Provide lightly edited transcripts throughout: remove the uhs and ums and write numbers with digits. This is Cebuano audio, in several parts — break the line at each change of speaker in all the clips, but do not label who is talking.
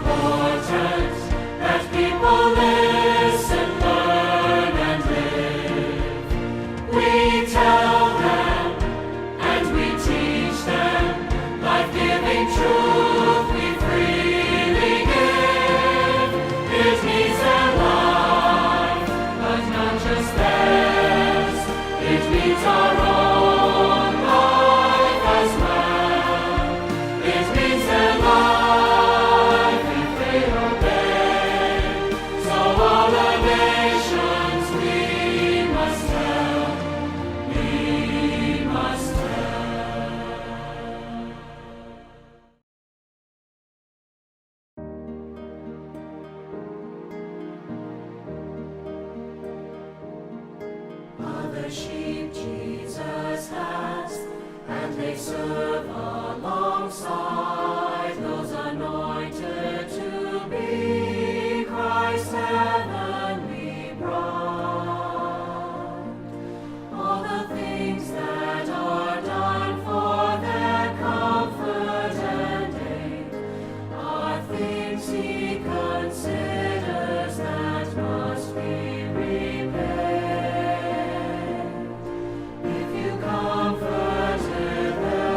Important that people listen, learn, and live. We tell them and we teach them life-giving truth we freely give. It means their life, but not just theirs. It means our own life as well. It means their life if they obey. So all the nations we must tell, we must tell. Other sheep Jesus has, and they serve alongside those anointed to be Christ's heavenly bride. All the things that are done for their comfort and aid are things he considers that must be repaid. If you comforted them,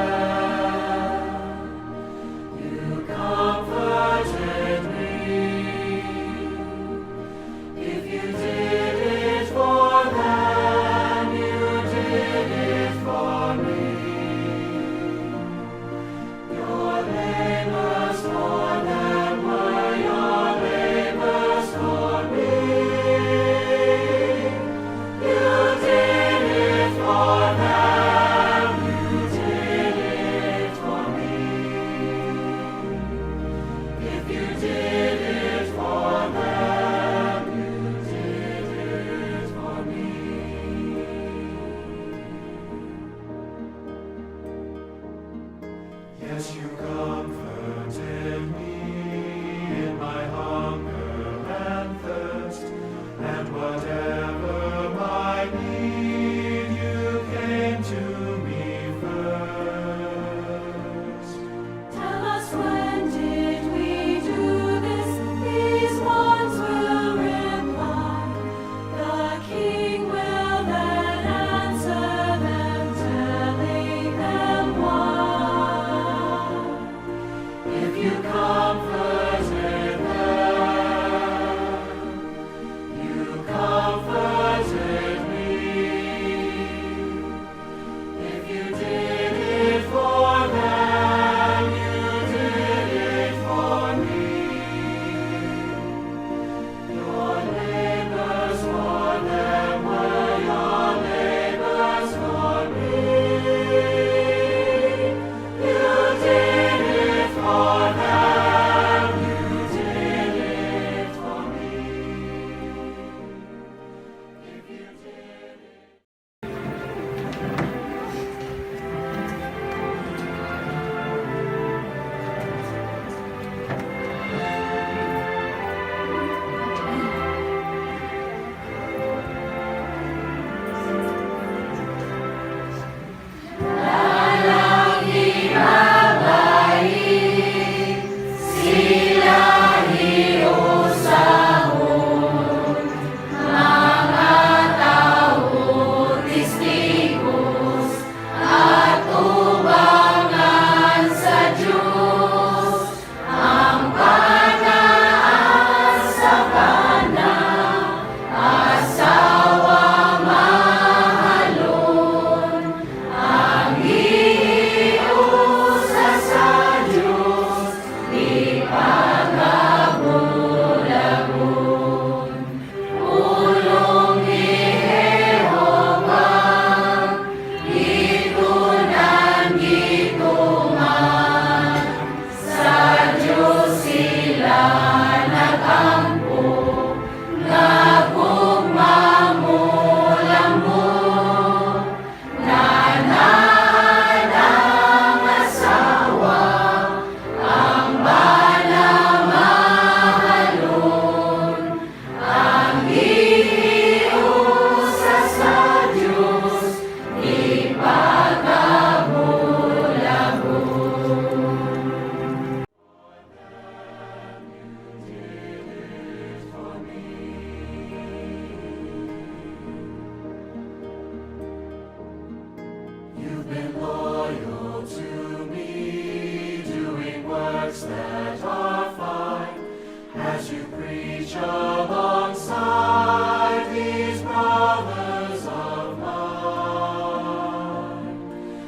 Preach alongside these brothers of mine.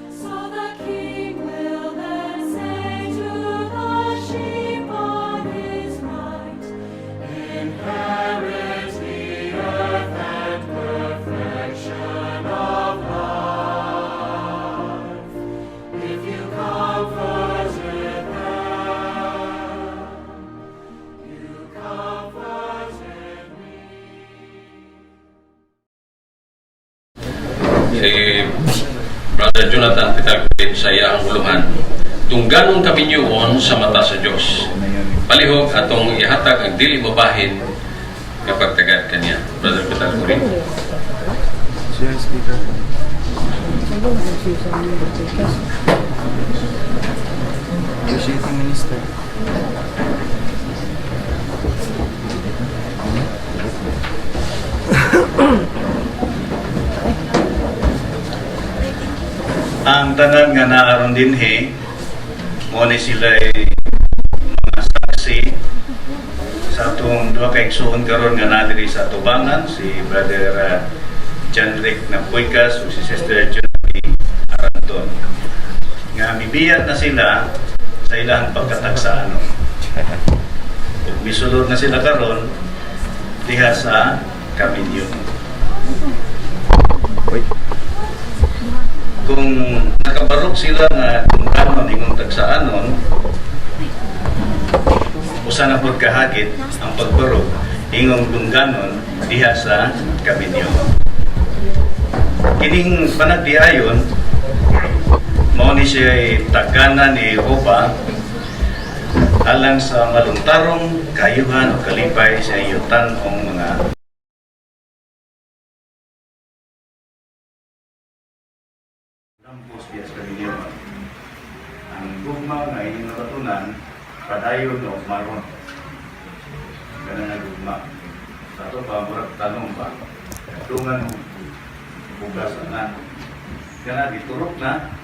So the King will then say to the sheep on his right, "Inherit the earth and perfection of life. If you comforted them, you comforted me."
Si Brother Jonathan Pitalcorit sa iyang uluhan, "Dungganon kaminyoon sa mata sa Dios." Palihog atong ihatag ang dili mabahin nga pagtagad kaniya. Brother Pitalcorit.
Siya yung speaker. Officiating minister.
Ang tanan nga naaron dinhi mo ni sila mga saksi sa atong duha ka igsuon karon nga naa diri sa atubangan, si Brother John Rick Napuikas ug si Sister Johnny Aranton, nga mibiya na sila sa ilang pagkatagsaano ug misulod na sila karon diha sa kaminyo. Kung nakabarok sila nga dungganon ingong tagsaanon, usa na pud kahagit ang pagbarok ingong dungganon diha sa kaminyo. Kining panagdiayon mao ni siya tagana ni Jehova alang sa maluntarong kayuhan o kalipay sa iyong tan-ong mga Lampos diya sa kaminyo. Ang gugma nga inyong natutunan, padayon o maron. Ganun na gugma. Sa ato pa, murag tanong ba? Dungan bugas na. Kana giturok na,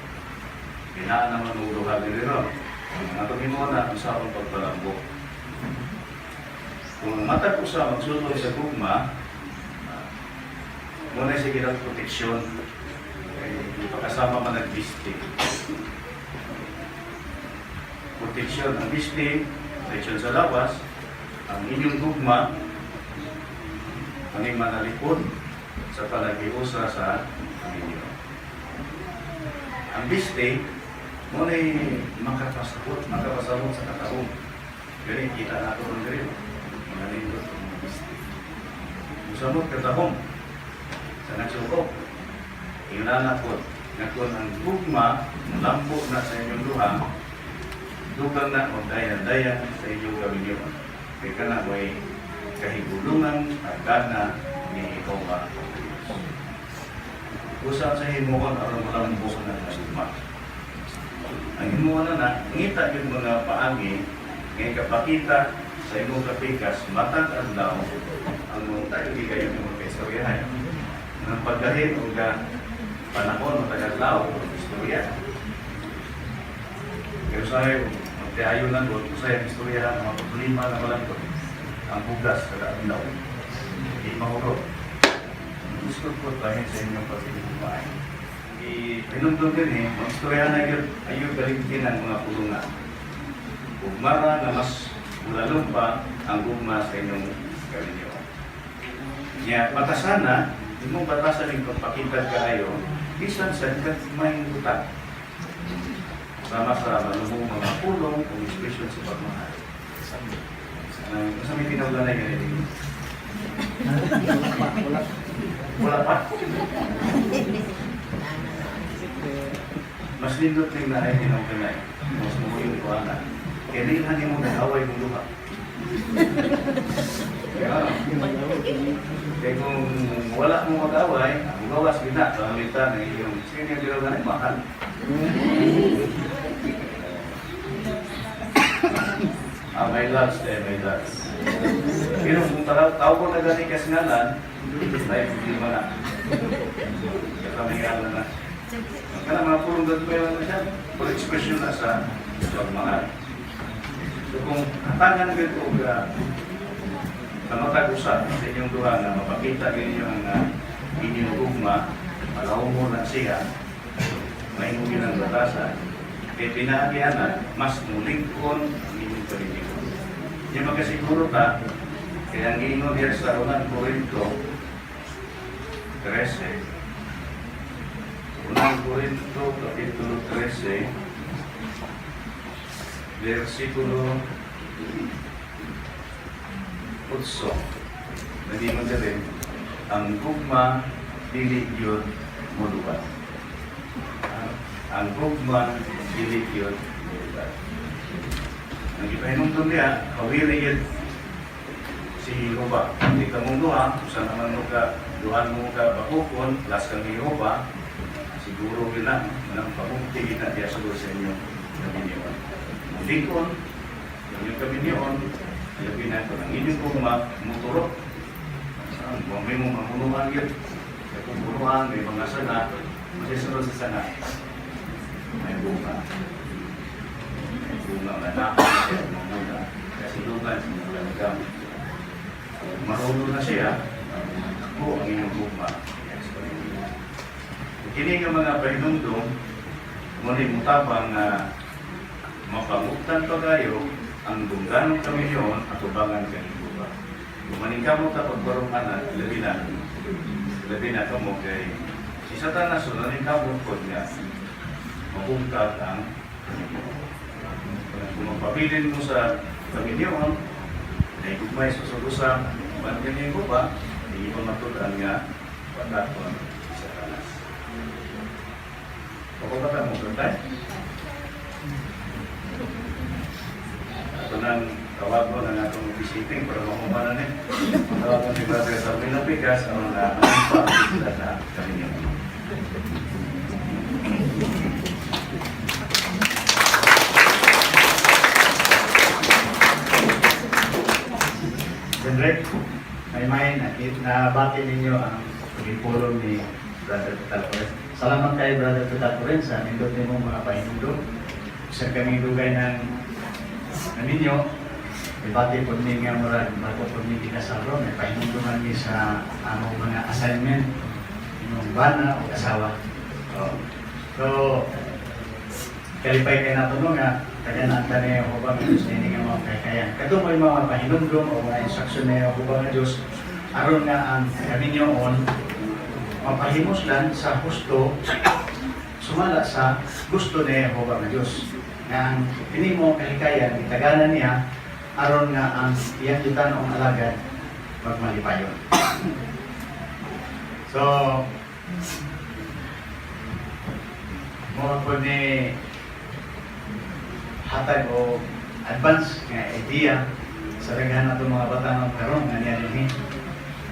binaan naman ng duha diri ron. Ang atong himo na, ang sa akong pagpalambok. Kung matag usa magsulod sa gugma, muna siya ginang proteksyon. Kay di pa kasama man nagbisti. Proteksyon ang bisti, proteksyon sa lawas, ang inyong gugma, ang manalikod sa palagiusa sa inyo. Ang bisti, mo na makapasabot, makapasabot sa katawong. Gani, kita na ito rin diri. Mga nindot ang mga bisti. Musamot katahong sa nagsuko. Inanakot, nga kung ang gugma, lambo na sa inyong duha, dugang na o dayan-dayan sa inyong gaminyo. Kaya ka na mo'y kahigulungan tagana ni Jehovah Diyos. Usa sa himuon aron malambo na nga gugma. Ang himuon na na, ngita yung mga paagi, ngay kapakita sa imong kapikas, matag adlaw, ang mga tayo di kayo ng mga kaistoryahan. Ang paggahin o ga panahon o tagadlaw o istorya. Pero sa magtiayo na doon, usay ang istorya, ang mga problema na walang doon. Ang bugas kada adlaw. Di mahurot. Gusto ko dahil sa inyong pagsibuhay. I-pinundot din eh, mag-istorya na yun, ayaw galigtin ang mga pulungan. Ugmara na mas mulalong pa ang gugma sa inyong kalinyo. Nya, batasana, imong batasan yung pagpakita kaayo, bisan sa may buta. Sama sa malumong mga pulong o ekspresyon sa pagmamahal. Sa may tinawag na ganito? Wala pa? Mas nindot ning naay tinawag na. Mas mo yung kuana. Kaya di lang mo nag-away mong duha. Kaya, kaya kung wala mo mag-away, ang gawas gina, pangalita ng iyong sino yung tinawag na mahal. Ah, may loves eh, may loves. Pero kung tao ko na gani kasi ngalan, tayo problema na. Kaya may ngalan na. Kaya mga purong gagawin lang siya, puro ekspresyon na sa pagmamahal. So kung hatangan gyud og Sa matag usa sa inyong duha nga mapakita ninyo ang inyong gugma, palahumon na siya, mahimo ang batasan, kay pinaagi ana, mas mulig-on ang inyong kaminyoon. Di makasiguro ta, kaya ang giingon diya sa Unang Korinto 13, Unang Korinto, Kapitulo 13, versikulo 8. Nag-ingon diri, ang gugma dili gyud molubat. Ang gugma dili gyud molubat. Ang gipahinumdum niya, kawiri gyud si Jehova. Hindi ka mong duha, usa naman mo ka, duhan mo ka bakukon, plus kang Jehova, siguro yun na, manang pamukti gid na diya siguro sa inyong kaminyoon. Mulikon, inyong kaminyoon, labi na ito, ang inyong gugma, muturok. Ang kung may mong mamunuan yun, kaya kung punuan, may mga sanga, masisunod sa sanga, may bunga. May bunga nga na, kaya mamuna, kaya silugan, sinulan langgam. Marunong na siya, ako ang inyong gugma. Yes, Panginoon. Kini nga mga pahinumdum, ngunit mutabang nga mapanguktan pa kayo ang dungganong kaminyoon at ubangan kang guba. Gumaning kamo ta pagbarong anak, labi na kamo kay si Satanas sunanin kamo pod nga mapungkag ang kaminyoon. Kung magpabilin mo sa kaminyoon, ay gugmay sa sugusa, ban kanyang guba, hindi pa matud-an nga pataton si Satanas. Pagkakata mo, Brother? Ato nang tawagon ang atong visiting para makumana ni. Tawagon ni Brother Sabrina Pigas ang na pa na kami niyo.
Henrik, may may nabati ninyo ang pagpulong ni Brother Pital. Salamat kay Brother Pital sa nindot nimong mga pahinumdum. Isa kami dugay ng ninyo, ibati po ni nga murag bago po ni kinasal ron, may pahinumduman ni sa among mga assignment, inyong bana o asawa. So, kalipay kay nato no nga taganaan ta ni Jehova nga Diyos niini nga mga kakayan. Kato mo yung mga pahinumdum o mga instruction ni Jehova nga Diyos aron nga ang kaminyoon mapahimuslan sa husto sumala sa gusto ni Jehova nga Diyos. Nga ang kini mo kahikayan gitaganan niya aron nga ang iyang gitan-ong alagad magmalipayon. So, mo po ni hatag o advance nga idea sa daghan nato mga bata karon nga niya dinhi.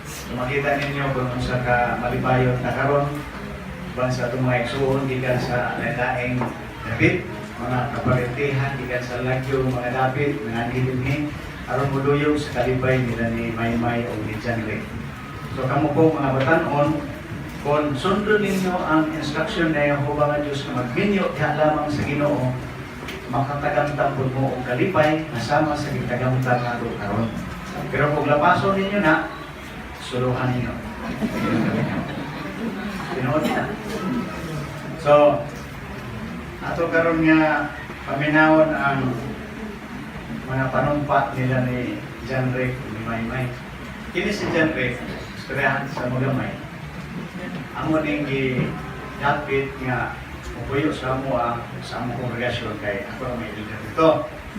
So makita ninyo kung unsa ka malipayot na karon uban sa atong mga igsuon gikan sa laing dapit, mga kaparentihan gikan sa lagyo mga dapit nga dinhi aron moduyog sa kalipay nila ni Maymay o ni John Ray. So kamo po mga batan-on, kung sundon ninyo ang instruction na Jehova nga Diyos na magminyo diha lamang sa Ginoo, makatagamtam po mo og kalipay nasama sa gitagamtam nato karon. Pero kung lapason ninyo na, suluhan ninyo. Tinuod na. So, ato karon nga paminawon ang mga panumpa nila ni John Rick ni Maymay. Kini si John Rick, istoryahan sa magamay. Amo ning gidapit nga mupuyo sa amo ang sa among kongregasyon kay ako ang may elder dito.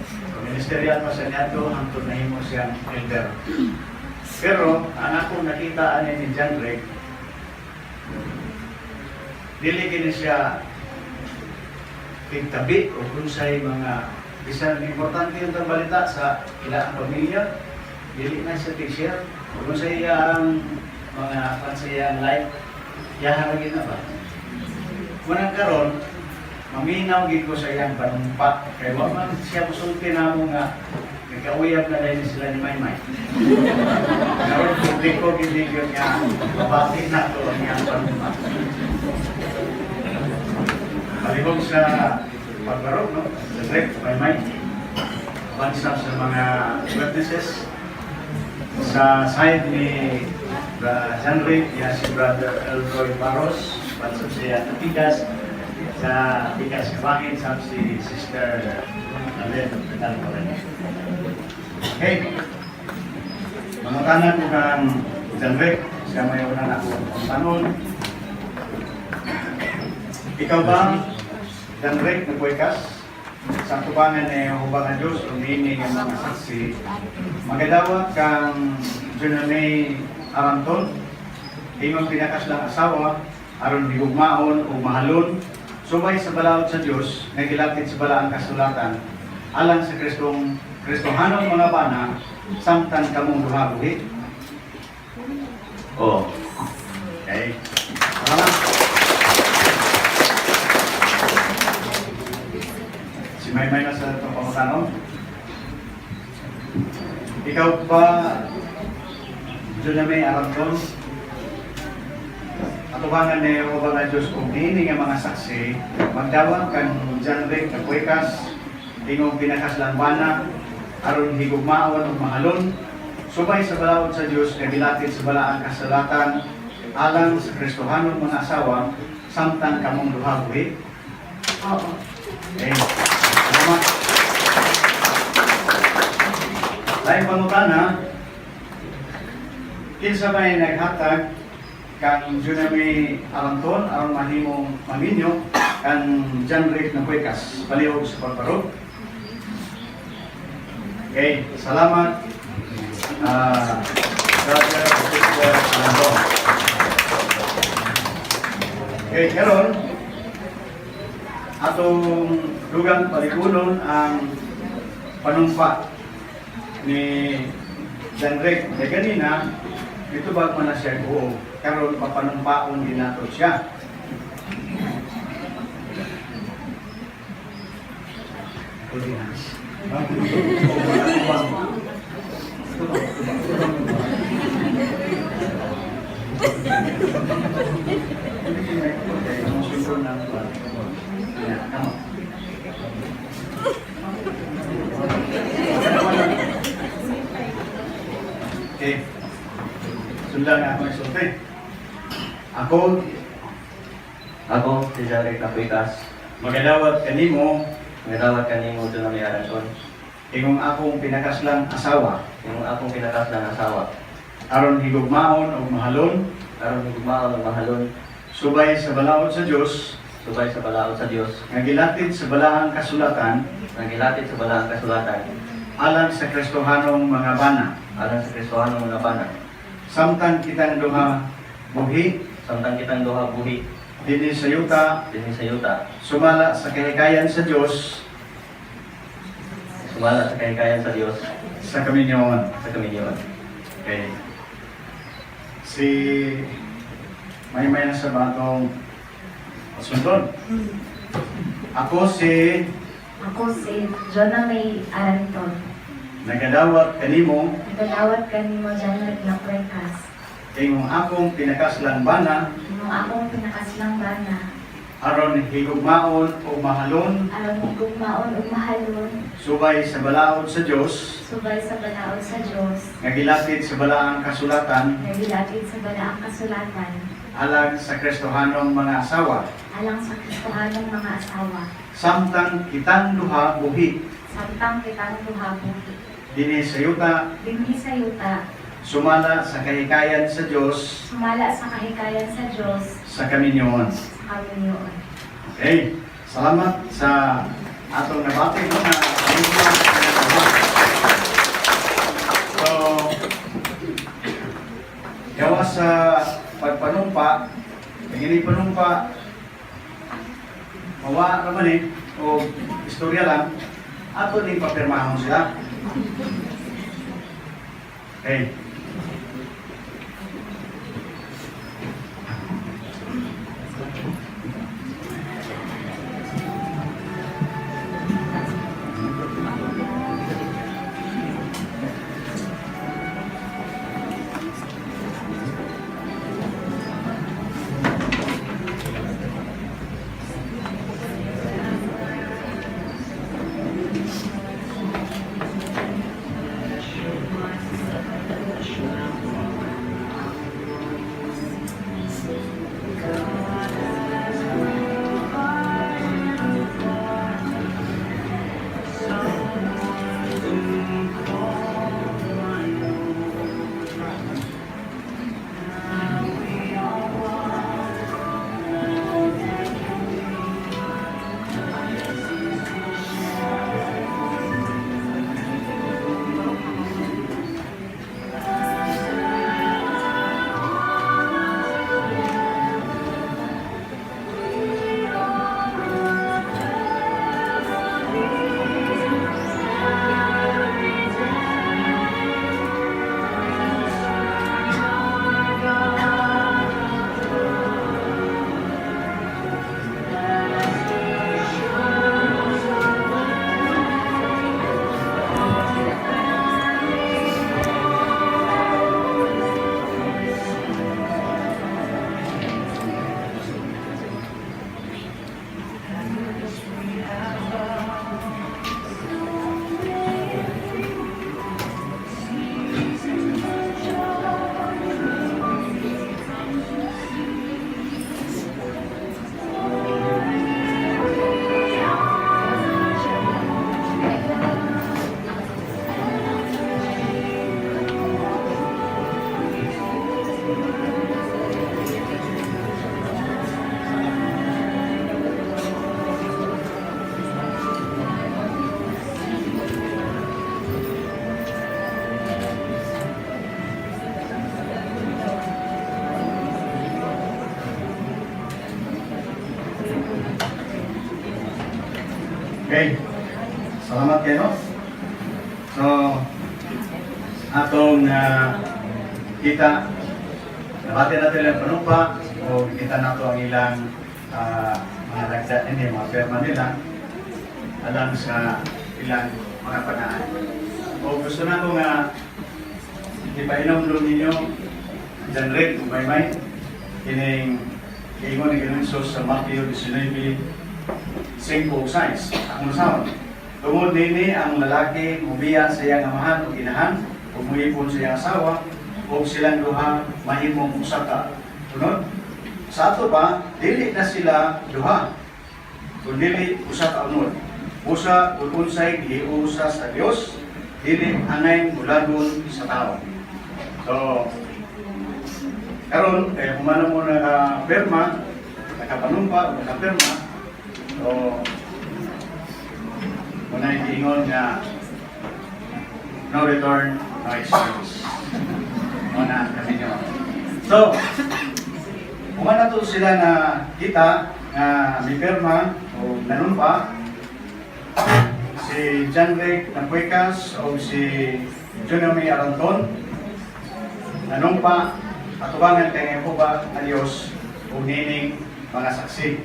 So, ministerial pa sa niadto hangtod nahimo siyang elder. Pero ang akong nakita ani ni John Rick, dili kini siya tigtabi o kunsay mga bisan importante yung balita sa ilang pamilya, dili na siya tig-share o kung sa iyang mga pan sa iyang life, yaha ra na ba. Munang karon, maminaw gid ko sa iyang panumpa kay wa man siya musulti namo nga nagkauyab na dahil sila ni Maymay. Karon publiko gid yun nga mabati na to ang iyang panumpa. Palibog sa pagbarog, no? Sa trip, Maymay. Bansa sa mga witnesses. Sa side ni Janric, ya si Brother Elroy Barros, bansab siya sa Pikas, sa Pikas Kabangin, sab si Sister Alen Petal Moreno. Okay. Mangutana ko kang Janric, siya may una na ako ang tanong. Ikaw ba, Janric, nagpuikas? Sa tubangan ni Jehova nga Diyos, o niini nga mga saksi, magadawat kang Junamay Aranton, imong pinakaslang asawa, aron higugmaon o mahalon, subay sa balaod sa Dios nga gilatid sa balaang kasulatan, alang sa Kristong Kristohanong mga bana, samtang kamong duha buhi.
Oo.
Okay. Salamat. Si Maymay na sa itong pamatanong. Ikaw ba, Juname Aranton, atubangan ni Jehova nga Diyos kung niini nga mga saksi, magdawat kang Janric Kapuekas, ingong pinakaslang bana, aron higugmaon ug mahalon, subay sa balaod sa Dios nga gilatid sa balaang kasulatan, alang sa Kristohanong mga asawa, samtang kamong duha buhi.
Oo.
Okay. Salamat. Laing pangutana, kinsa may naghatag kang Junami Aranton aron mahimong maminyo kang Janric Napuekas palihog sa pagbarog. Okay, salamat. Brother Sister Aranton. Okay, karon atong dugang paligunon ang panumpa ni Janric. Kaya ganina, ito ba man na siya buo? Karon papanumpaon din nato siya. Holding hands. Yeah, come on. Okay. Sundan nga ako ng sulti. Ako,
Ako, si Jarek Napuikas,
magadawat kanimo,
nagawat kanimo Junami Aranton,
ingong akong pinakaslang asawa,
yung akong pinakaslang asawa,
aron higugmaon ug mahalon,
aron higugmaon ug mahalon,
subay sa balaod sa Dios,
subay sa balaod sa Dios,
nga gilatid sa balaang kasulatan,
nga gilatid sa balaang kasulatan,
alang sa Kristohanong mga bana.
alang sa Kristohanong mga bana.
Samtang kitang duha buhi,
Samtang kitang duha buhi,
dinhi sa yuta,
dinhi sa yuta,
sumala sa kahikayan sa Dios,
sumala sa kahikayan sa Dios,
sa kaminyoon.
sa kaminyoon.
Okay. Si Maymay na sa batong sundon. Ako si
Ako si Jonah May Aranton.
nagadawat kanimo
Nagdalawat kanimo Janet na Cuecas.
ingong akong pinakaslang bana
Imong akong pinakaslang bana.
aron higugmaon o mahalon
Aron higugmaon ug mahalon
subay sa balaod sa Dios
subay sa balaod sa Dios
nga gilatid sa balaang kasulatan
nga gilatid sa balaang kasulatan
alang sa Kristohanong mga asawa
alang sa Kristohanong mga asawa
samtang kitang duha buhi
samtang kitang duha buhi
dinhi sa yuta
dinhi sa yuta
sumala sa kahikayan sa Dios
sumala sa kahikayan sa Dios
sa kaminyoon.
sa kaminyoon.
Okay, salamat sa atong nabati no, na panumpa. So, gawa sa pagpanumpa, ang ini panumpa, mawa naman eh, o istorya lang, ato din papirmahon sila. Okay. Okay. Salamat kayo. So, atong kita, nabati natin ilang panumpa o kita nato ang ilang mga lagda ini, mga perma nila alang sa ilang mga panaan. O gusto na ko nga ipainom ninyo John Rick, may kining giingon ni Ginoong Hesus sa Matthew 19:5 ug 6. Akong basahon. Tungod nini ang lalaki mubiya sa iyang amahan ug inahan ug muipon sa iyang asawa ug silang duha mahimong usa ka unod. Sa ato pa, dili na sila duha, kundi usa ka unod. Usa ug unsay gihiusa sa Dios, dili angay bulagon sa tao. So, karon kay humana mo naka-perma, nakapanumpa o nakapirma, so muna yung giingon nga no return, no excuse. Muna kami nyo. So, humana to sila na kita nga may pirma o nanumpa si John Rick Napuekas o si Junami Aranton nanumpa atubangan kay Jehova nga Dios ug nining mga saksi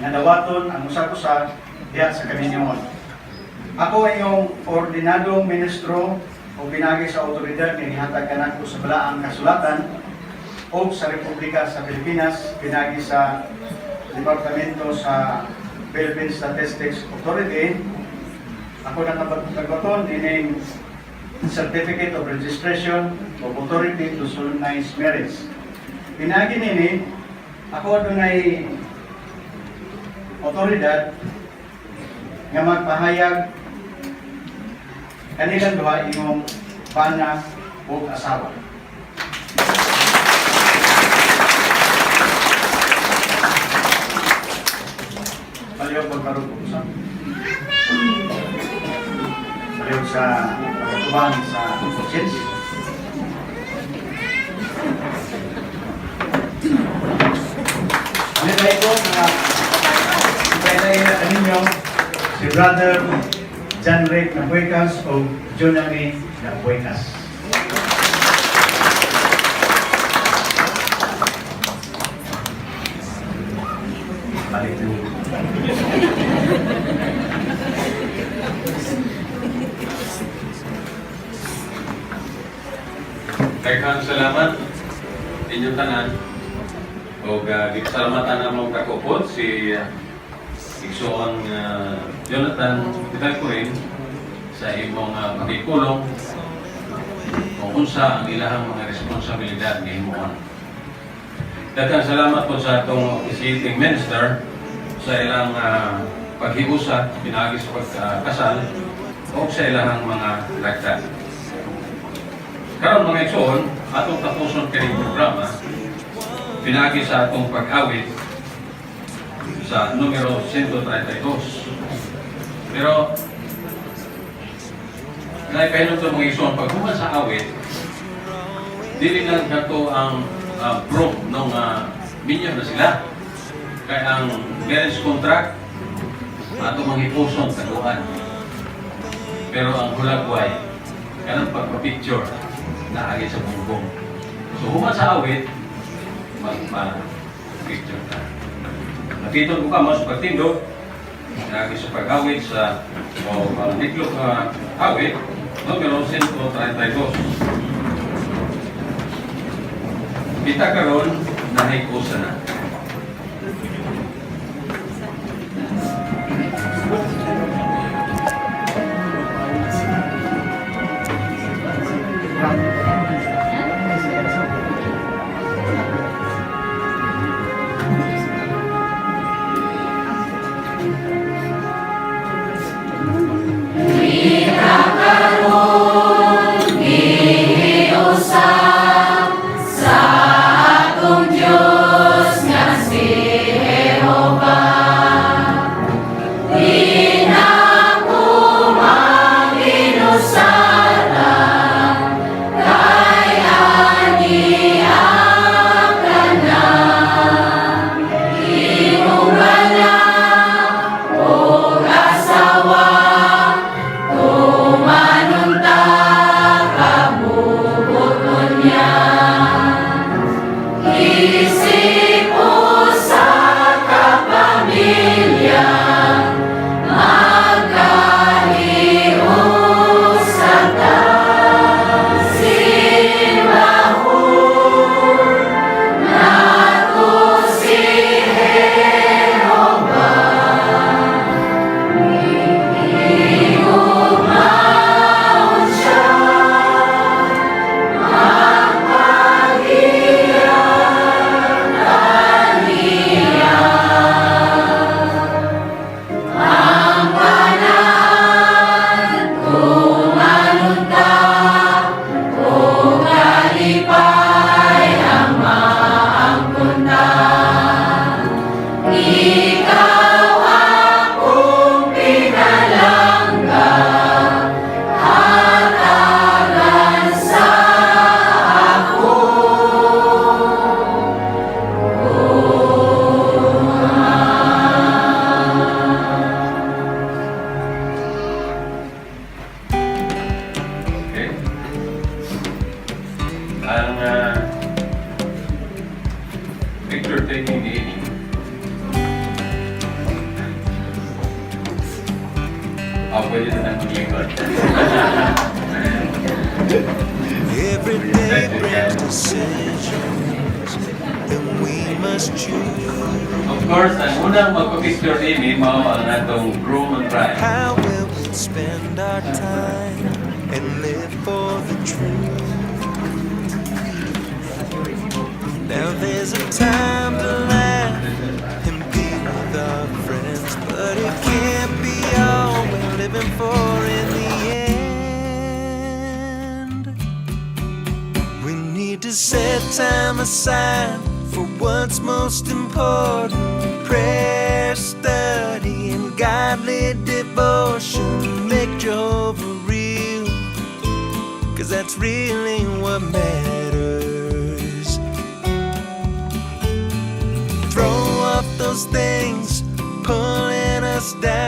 nga dawaton ang usa-usa diha sa kaminyoon. Ako ay iyong ordinadong ministro o pinagi sa otoridad nga gihatag kanako sa balaang kasulatan o sa Republika sa Pilipinas, pinagi sa Departamento sa Philippine Statistics Authority. Ako nagbaton ining Certificate of Registration of Authority to Solemnize Marriage. Pinagi nini, ako adunay otoridad nga magpahayag kanilang duha imong bana ug asawa. Palihog pagkaroon ko sa palihog sa pagkatubang sa konsensya. Malipay ko na ipailain na kaninyo si Brother John Rick Nabuekas o Jonami Nabuekas. Balik na.
Daghang salamat inyong tanan. Og gipasalamatan namong kakupot si igsoon Jonathan Pitalcorin sa imong pakikulong kung unsa ang ilahang mga responsibilidad nga himuon. Daghang salamat po sa atong officiating minister sa ilang paghiusa pinaagi sa pagkasal o sa ilahang mga lagda. Karon, mga igsoon, atong tapuson kining programa pinaagi sa atong pag-awit sa numero 132. Pero naipahinumdum, mga igsoon, pag human sa awit, dili lang kato ang proof nung minyo na sila. Kaya ang marriage contract, ato manghipuson taguan. Pero ang hulagway, kanang pagpa-picture na agi sa bumbong. So human sa awit, magpa-picture ka. Napiton ko kamo sa pagtindog, lagi sa pag-awit sa o niklok nga awit, numero 132. Kita karon nahikusa na.
Gihiusa sa atong Diyos.
Ang picture taking niini. Ah, pwede na nang maglingkod.
Every day brings decisions, and we must choose.
Of course, ang unang magpa-picture niini mao ang atong groom and bride.
How will we spend our time and live for the truth? Now there's a time to laugh and be with our friends, but it can't be all we're living for in the end. We need to set time aside for what's most important: prayer, study, and godly devotion. Make Jehovah real, 'cause that's really what matters. Throw off those things pulling us down.